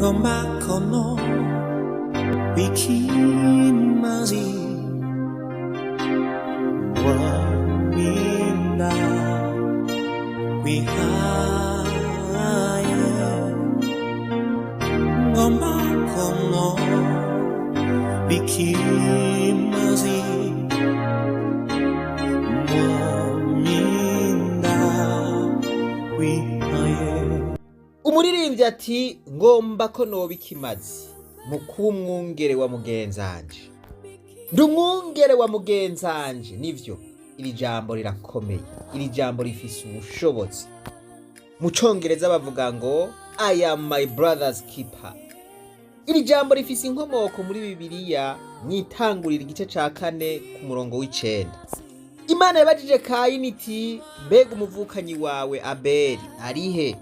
Ngomba kono bikimazi Waminda wihaye Ngomba kono bikimazi Waminda wihaye. Umuririmbyi ati: "Ngomba ko noba ikimazi mu kuba umwungere wa mugenzanje, ndi umwungere wa mugenzanje." Nivyo, iri jambo rirakomeye, iri jambo rifise ubushobozi. Mu Congereza bavuga ngo "I am my brother's keeper". Iri jambo rifise inkomoko muri Bibiliya, mw'Itangurira igice ca 4 ku murongo w'9. Imana yabajije Kayini iti: "Mbega umuvukanyi wawe Abeli arihe?"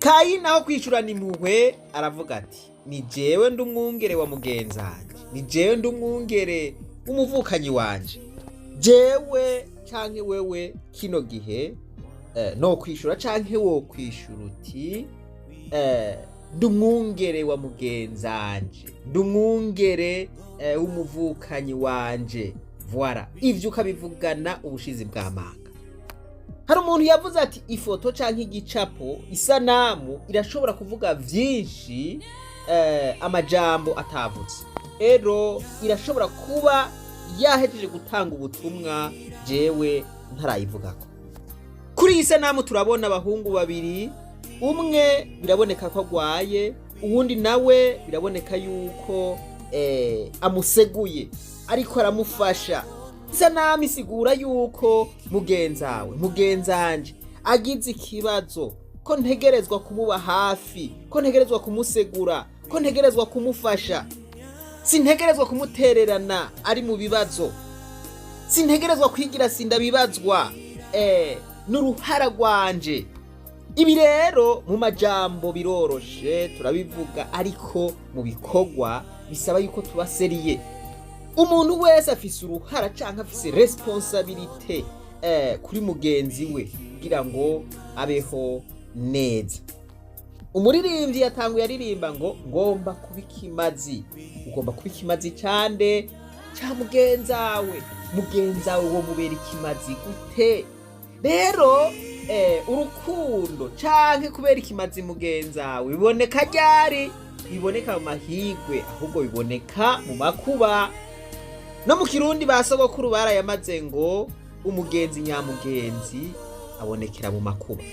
Kayini aho kwishurana impuhwe aravuga ati: "Ni jewe ndi umwungere wa mugenzanje, ni jewe ndi umwungere w'umuvukanyi wanje." Jewe canke wewe kino gihe no kwishura canke wo kwishura uti: "Ndi umwungere wa mugenzanje, ndi umwungere w'umuvukanyi wanje." Voilà, ivyo ukabivugana ubushizi bw'amanga. Hari umuntu yavuze ati: "Ifoto canke igicapo, isanamu irashobora kuvuga vyinshi amajambo atavutse." Rero irashobora kuba yahejeje gutanga ubutumwa jewe ntarayivugako. Kuri iyi sanamu turabona abahungu babiri: umwe biraboneka ko agwaye, uwundi nawe biraboneka yuko amuseguye, ariko aramufasha. Isanamu isigura yuko mugenzawe, mugenzanje agize ikibazo, ko ntegerezwa kumuba hafi, ko ntegerezwa kumusegura, ko ntegerezwa kumufasha. Sintegerezwa kumutererana ari mu bibazo, sintegerezwa kwigira sindabibazwa. N'uruhara rwanje. Ibi rero mu majambo biroroshe, turabivuga, ariko mu bikorwa bisaba yuko tuba sérieux. Umuntu wese afise uruhara canke afise responsabilité kuri mugenzi we kugira ngo abeho neza. Umuririmbyi yatanguye aririmba ngo: "Ngomba kuba ikimazi." Ugomba kuba ikimazi cande? Ca mugenzawe. Mugenzawe wo mubera ikimazi gute? Rero urukundo canke kubera ikimazi mugenzawe biboneka ryari? Biboneka mu mahigwe, ahubwo biboneka mu makuba. No mu Kirundi ba sogokuru barayamaze ngo: "Umugenzi nyamugenzi abonekera mu makuba."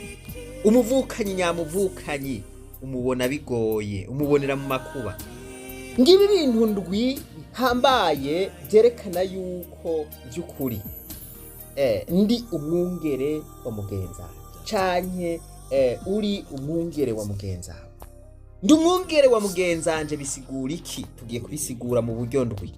Umuvukanyi nyamuvukanyi umubona bigoye, umubonera mu makuba. Ngibi ibintu ndwi bihambaye byerekana yuko by'ukuri ndi umwungere wa mugenzawe canke uri umwungere wa mugenzawe. Ndi umwungere wa mugenzanje bisigura iki? Tugiye kubisigura mu buryo ndwi.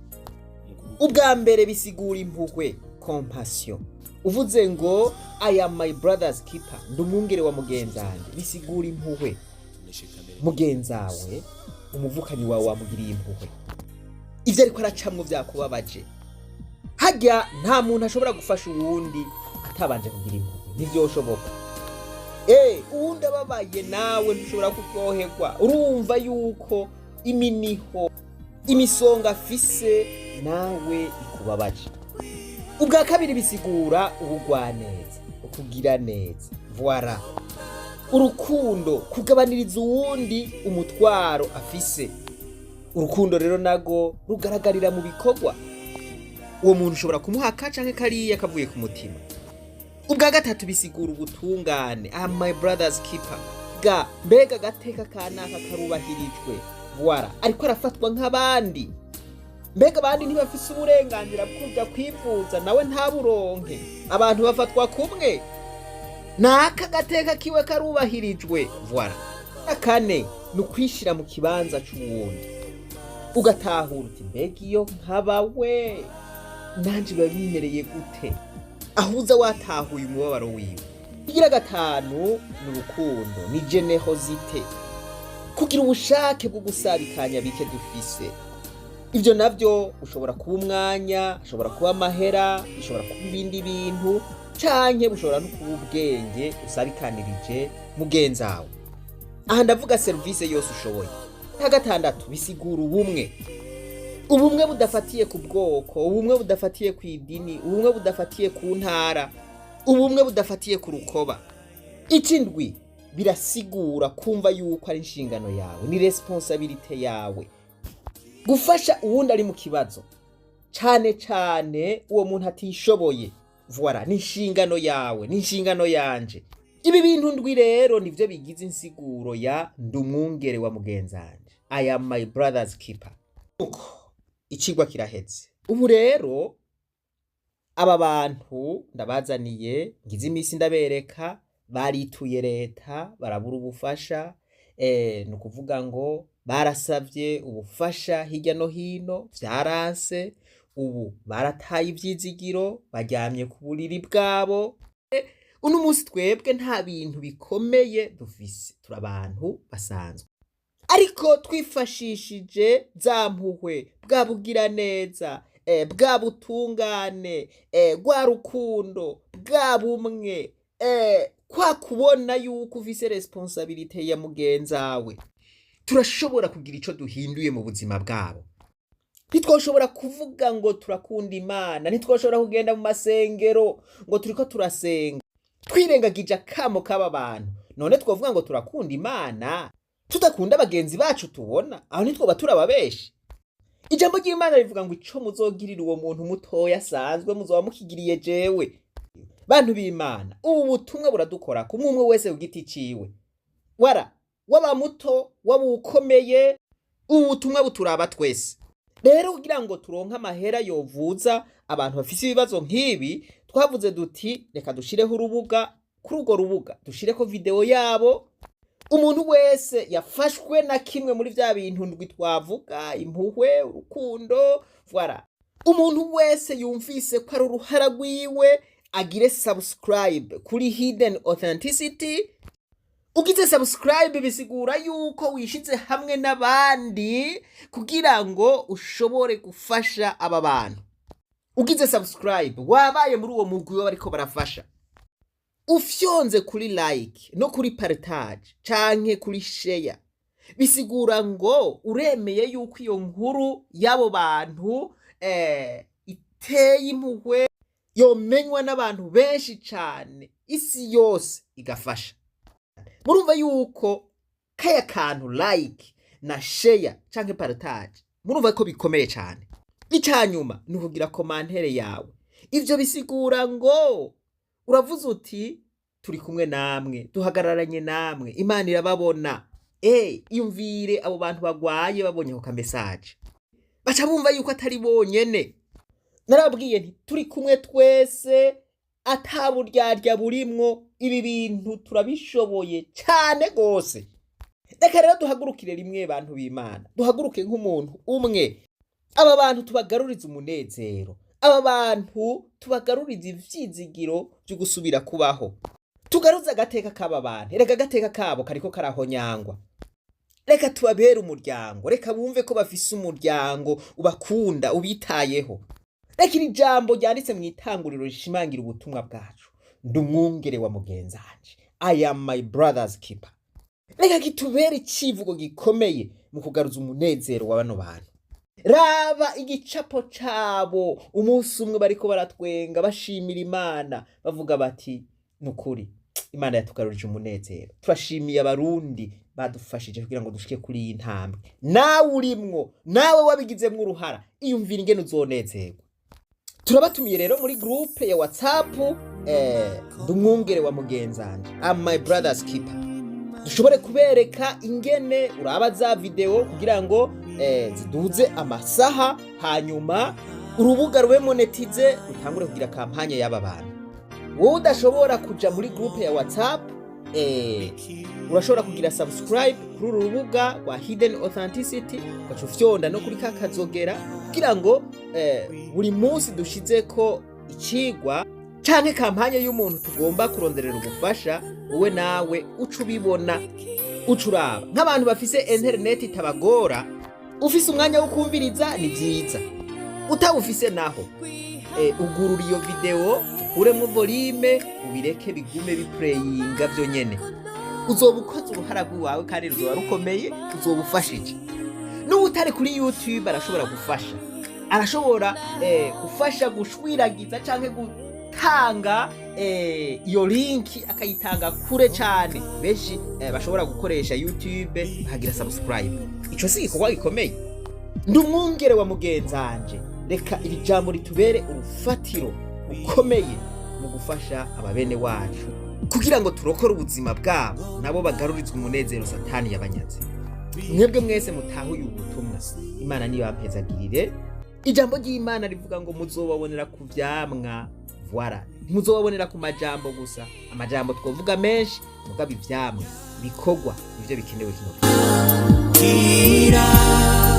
Ubwa mbere, bisigura impuhwe, compassion. Uvuze ngo "I am my brother's keeper", ndi umwungere wa mugenzanje, bisigura impuhwe. Mugenzawe, umuvukanyi wawe, wamugiriye impuhwe, ivyo ariko aracamwo vyakubabaje. Harya nta muntu ashobora gufasha uwundi atabanje kugira impuhwe, ntivyoshoboka. Uwundi ababaye, nawe ntushobora kuryoherwa. Urumva yuko iminiho, imisonga afise nawe ikubabaje. Ubwa kabiri, bisigura ubugwaneza, ukugira neza. Voilà, urukundo, kugabaniriza uwundi umutwaro afise. Urukundo rero nago rugaragarira mu bikorwa. Uwo muntu ushobora kumuha aka canke kariya kavuye ku mutima. Ubwa gatatu, bisigura ubutungane. "I'm my brother's keeper." Ga mbega agateka kanaka karubahirijwe? Voilà, ariko arafatwa nk'abandi? Mbega abandi ntibafise uburenganzira bwo kuja kwivuza, nawe ntaburonke? Abantu bafatwa kumwe? Naka gateka kiwe karubahirijwe? Voilà. Kane ni ukwishira mu kibanza c'uwundi, ugatahura uti: "Mbega iyo nkaba we, nanje biba bimereye gute?" Aho uza watahuye umubabaro wiwe. Igira gatanu ni urukundo, ni générosité, kugira ubushake bwo gusabikanya bike dufise. Ibyo navyo ushobora kuba umwanya, ushobora kuba amahera, bishobora kuba ibindi bintu, canke bushobora no kuba ubwenge usabikanirije mugenzawe. Aha ndavuga serivisi yose ushoboye. Cya gatandatu, bisigura ubumwe, ubumwe budafatiye ku bwoko, ubumwe budafatiye ku idini, ubumwe budafatiye ku ntara, ubumwe budafatiye ku rukoba. Ikindwi, birasigura kumva yuko ari inshingano yawe, ni responsabilité yawe gufasha uwundi ari mu kibazo, cane cane uwo muntu atishoboye. Voilà, ni inshingano yawe, ni inshingano yanje. Ibi bintu ndwi rero nivyo bigize insiguro ya "Ndi umwungere wa mugenzanje", "I am my brother's keeper". Uko icigwa kiraheze. Ubu rero aba bantu ndabazaniye, ngize imisi ndabereka, barituye leta barabura ubufasha. Ni ukuvuga ngo barasavye ubufasha hirya no hino, vyaranse. Ubu barataye ivyizigiro, baryamye ku buriri bwabo. Uno munsi twebwe nta bintu bikomeye dufise, turi abantu basanzwe, ariko twifashishije za mpuhwe, bwa bugiraneza, bwa butungane, rwa rukundo, bwa bumwe, kwa kubona yuko ufise responsabilité ya mugenzawe, turashobora kugira ico duhinduye mu buzima bwabo. Ntitwoshobora kuvuga ngo turakunda Imana, ntitwoshobora kugenda mu masengero ngo turiko turasenga, twirengagije akamo k'aba bantu. None twovuga ngo turakunda Imana tudakunda bagenzi bacu tubona? Aho ntitwoba turababeshi? Ijambo ry'Imana rivuga ngo ico muzogirira uwo muntu mutoya asanzwe, muzoba mukigiriye jewe. Bantu b'Imana, ubu butumwa buradukora ku umwe wese ku giti ciwe, wara waba muto, waba ukomeye, ubu butumwa buturaba twese. Rero kugira ngo turonke amahera yovuza abantu bafise ibibazo nk'ibi, twavuze duti reka dushireho urubuga. Kuri urwo rubuga dushireko video yabo. Umuntu wese yafashwe na kimwe muri vya bintu ndwi twavuga, impuhwe, urukundo, voilà, umuntu wese yumvise ko ari uruhara rwiwe, agire subscribe kuri Hidden Authenticity. Ugize subscribe bisigura yuko wishize hamwe n'abandi kugira ngo ushobore gufasha aba bantu. Ugize subscribe wabaye muri uwo mugwi w'abariko barafasha. Ufyonze kuri like no kuri partage canke kuri share, bisigura ngo uremeye yuko iyo nkuru y'abo bantu iteye impuhwe yomenywa n'abantu benshi cane, isi yose igafasha. Murumva yuko kaya kantu like na share canke partage, murumva ko bikomeye cane. Icanyuma ni ukugira commentaire yawe. Ivyo bisigura ngo uravuze uti turi kumwe namwe, duhagararanye namwe, Imana irababona. Iyumvire abo bantu bagwaye babonye ako kamesaje, baca bumva yuko atari bonyene. Narababwiye nti turi kumwe twese, ata buryarya burimwo, ibi bintu turabishoboye cane gose. Reka rero duhagurukire rimwe, bantu b'Imana, duhaguruke nk'umuntu umwe, aba bantu tubagarurize umunezero, aba bantu tubagarurize ivyizigiro vyo gusubira kubaho, tugaruze agateka k'aba bantu. Reka agateka kabo kariko karahonyangwa. Reka tubabere umuryango, reka bumve ko bafise umuryango ubakunda, ubitayeho. Reka iri jambo ryanditse mu Itanguriro rishimangira ubutumwa bwacu: "Ndi umwungere wa mugenzanje", "I am my brother's keeper". Reka kitubere icivugo gikomeye mu kugaruza umunezero wa bano bantu. Raba igicapo cabo umunsi umwe bariko baratwenga, bashimira Imana, bavuga bati nukuri Imana yatugarurije umunezero, turashimiye Abarundi badufashije kugira ngo dushike kuri iyi ntambwe. Nawe urimwo, nawe wabigizemwo uruhara, iyumvira ingene uzonezerwa. Turabatumiye rero muri groupe ya WhatsApp "Ndi umwungere wa mugenzanje", "I'm my brother's keeper", dushobore kubereka ingene uraba za video kugira ngo ziduze amasaha, hanyuma urubuga rube monétisé, rutangure kugira campagne y'aba bantu. Wowe udashobora kuja muri groupe ya WhatsApp, urashobora kugira subscribe kuri uru rubuga rwa Hidden Authenticity, ugaca ufyonda no kuri ka kazogera kugira ngo buri munsi dushizeko icigwa canke campagne y'umuntu tugomba kuronderera ubufasha, wowe nawe uca ubibona, uca uraba. Nk'abantu bafise interineti itabagora, ufise umwanya wo kumviriza ni vyiza, utawufise naho ugurura iyo video, ukuremwo volume, ubireke bigume bipureyinga vyonyene. Uzoba ukoze uruhara rw'iwawe kandi ruzoba rukomeye, uzoba ufashije. N'utari kuri YouTube arashobora gufasha, arashobora gufasha gushwiragiza canke gutanga iyo linki, akayitanga kure cane. Benshi bashobora gukoresha YouTube bakagira subscribe. Ico si igikorwa gikomeye? Ndi umwungere wa mugenzanje. Reka iri jambo ritubere urufatiro rukomeye mu gufasha ababene wacu kugira ngo turokore ubuzima bwabo, nabo bagarurizwe umunezero Satani yabanyaze. Mwebwe mwese mutahuye ubutumwa, Imana niyo yampezagirire. Ijambo ry'Imana rivuga ngo muzobabonera ku vyamwa. Voilà, ntimuzobabonera ku majambo gusa. Amajambo twovuga menshi, mugabo ivyamwa, ibikorwa nivyo bikenewe kino gihe. Kira.